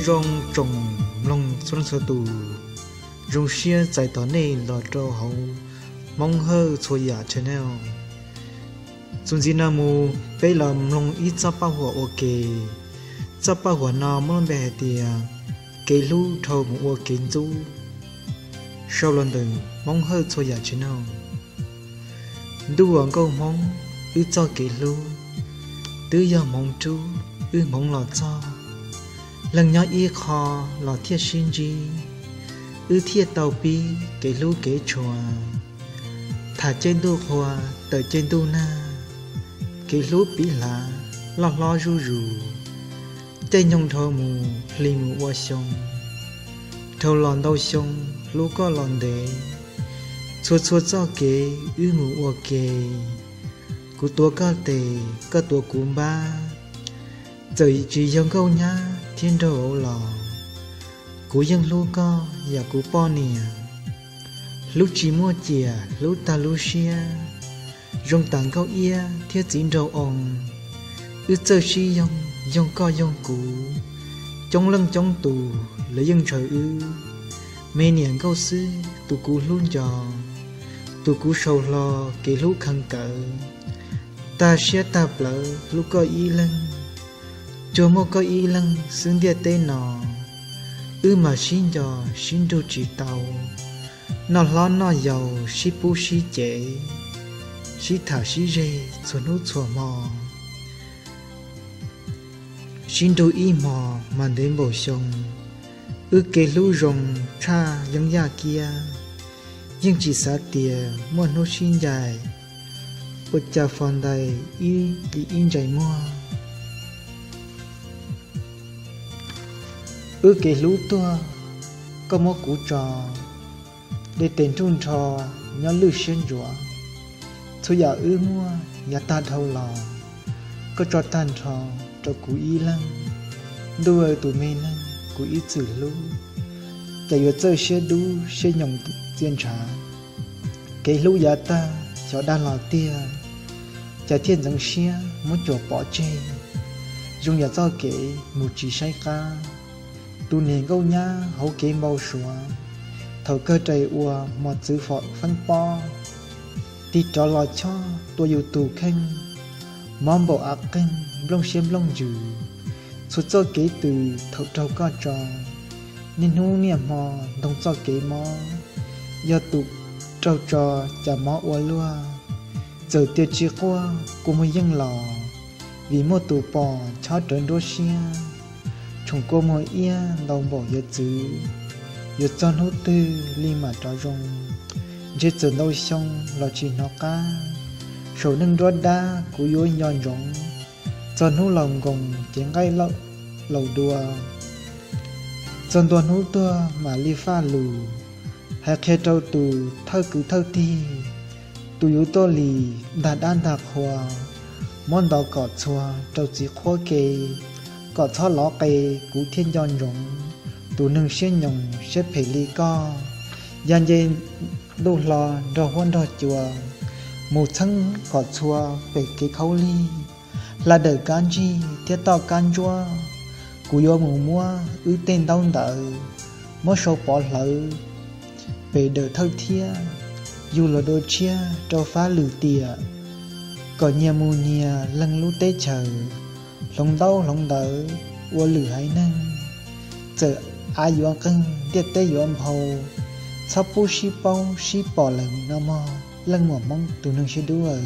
Zoo tsoom mloog txhua leej txhua tus, zoo siab txais tos nej los rau hauv Hmoob Hawj Txhua Yam Channel. Txuas ntxiv no mus peb los mloog ib txoj paj huam ua ke. Txoj paj huam no muaj lub npe hais tias kev hlub dhau mus ua kev ntxub, sau los ntawm Hmoob Hawj Txhua Yam Channel. Ntuj ua nkauj Hmoob, wb txoj kev hlub twb yog hmoov rub wb hmoov los txog. Leej nyob ib qho los thiaj sib ntsib, wb thiaj tau pib kev hlub kev tshua. Tham caij ntuj qhua tawm caij ntuj nag, kev hlub piv hlav loj hlob zuj zus. Caij nyoog dhau mus hli mus ua xyoo, dhau los ntau xyoo hlub koj los ntev. Txhua txhua txoj kev wb mus ua ke, kuv tuav koj tes koj tuav kuv npab. Txawm tsis yog nkauj nyab thiab nraug vauv los, kuv yeej hlub koj yam kuv poj niam. Hlub tsis muaj ciam hlub tag lub siab, zoo tam nkauj iab thiab txiv nraug oo. Wb txawj sib yoog, yoog koj yoog kuv, coob leej coob tus lawv yeej ntshaw wb. Me niam nkauj xwb tus kuv hlub nco, tus kuv sau hlo kev hlub kheev kawv. Tag siab tag plawv hlub koj ib leeg, tsuas muaj koj ib leeg xwb ntiaj teb no. Wb mas sib nco sib nrug tsis tau, noj hlob noj yau sib pub sib cev, sib tham sib zeg txhua hnub txhua hmo. Sib nrug ib hmo mas ntev npaum xyoo, wb kev hlub zoo tshaj yeeb yaj kiab. Yeej tsis xav tias muaj hnub sib ncaim, ua cas fo ntais ib li ib ntsais muag. Wb kev hlub tuag, koj muab kuv tso, dej tes nruj nrho nyob lwj siab ntsuav. Txhua yam wb muaj yav tag dhau los, koj tso tag nrho rau kuv ib leeg. Ntuj aw, tus me neeg kuv ib txwm hlub, cas yuav txawj siab dub siab nyoos txia ntshav. Kev hlub yav tag xyov dag los tiag, cas thiaj ntxeev siab muab cuam pov tseg. Zoo yam txoj kev mus tsis saib qab, tus niam nkauj nyab hauv kev npau suav. Thaum kawg rais ua hmo txwv fom feeb pob, tig rov los chob tua yus tus kheej. Mob npaum av qeeg nplooj siab nplooj ntsws, txhua txoj kev tws thaum raug koj tso. Niaj hnub niaj hmo ntoo txoj kev mob, yog tus raug tso cas mob ua luaj. Txawm tias tsis quaj kua muag yeej los, vim muaj tus pom chob rawv nruab siab. Tshoom kua muag iab ntau npaum hiav txwv, yuav txog hnub twg li mam rov zoo. Ntshe txawm ntau xyoo los tsis hnov qab, saum neej nruab dab kuv yuav nco ntsoov. Txog hnub laus nkoos cev nqaij laus dua, txog ntua hnub tuag mam li faj lus. Hais qhia rau tus thawj kwv thawj tij, tus yuav tuaj li ntag dab ntag qhua, muab ntov kom txhua rau txiv qhuab ke, kom txhob lov qe kuv thiaj nco ntsoov. Tus neeg siab nyoos siab phem li koj, ya nce ntuj hlo nrog huab nrog cua, mus txheeb kom txhua pem kev khaub lig. Hla dawm kab ntsig thiab toj kab ntsuab, kuv yuav mus muab wb tej ntaub ntawv, muab sau pov hlawv pem dawm thawj thiab. Yug los dua tshiab rau fab lwm tiam, kom nyias mus nyias leeg lub teb chaws, hloov ntaub hloov ntawv ua lwm haiv neeg. Txawm av yuav nqeeg ntiaj teb yuav nphau, txhob pub sib paub sib pom lawm no mog leej muam Hmoob tus neeg siab dub aw.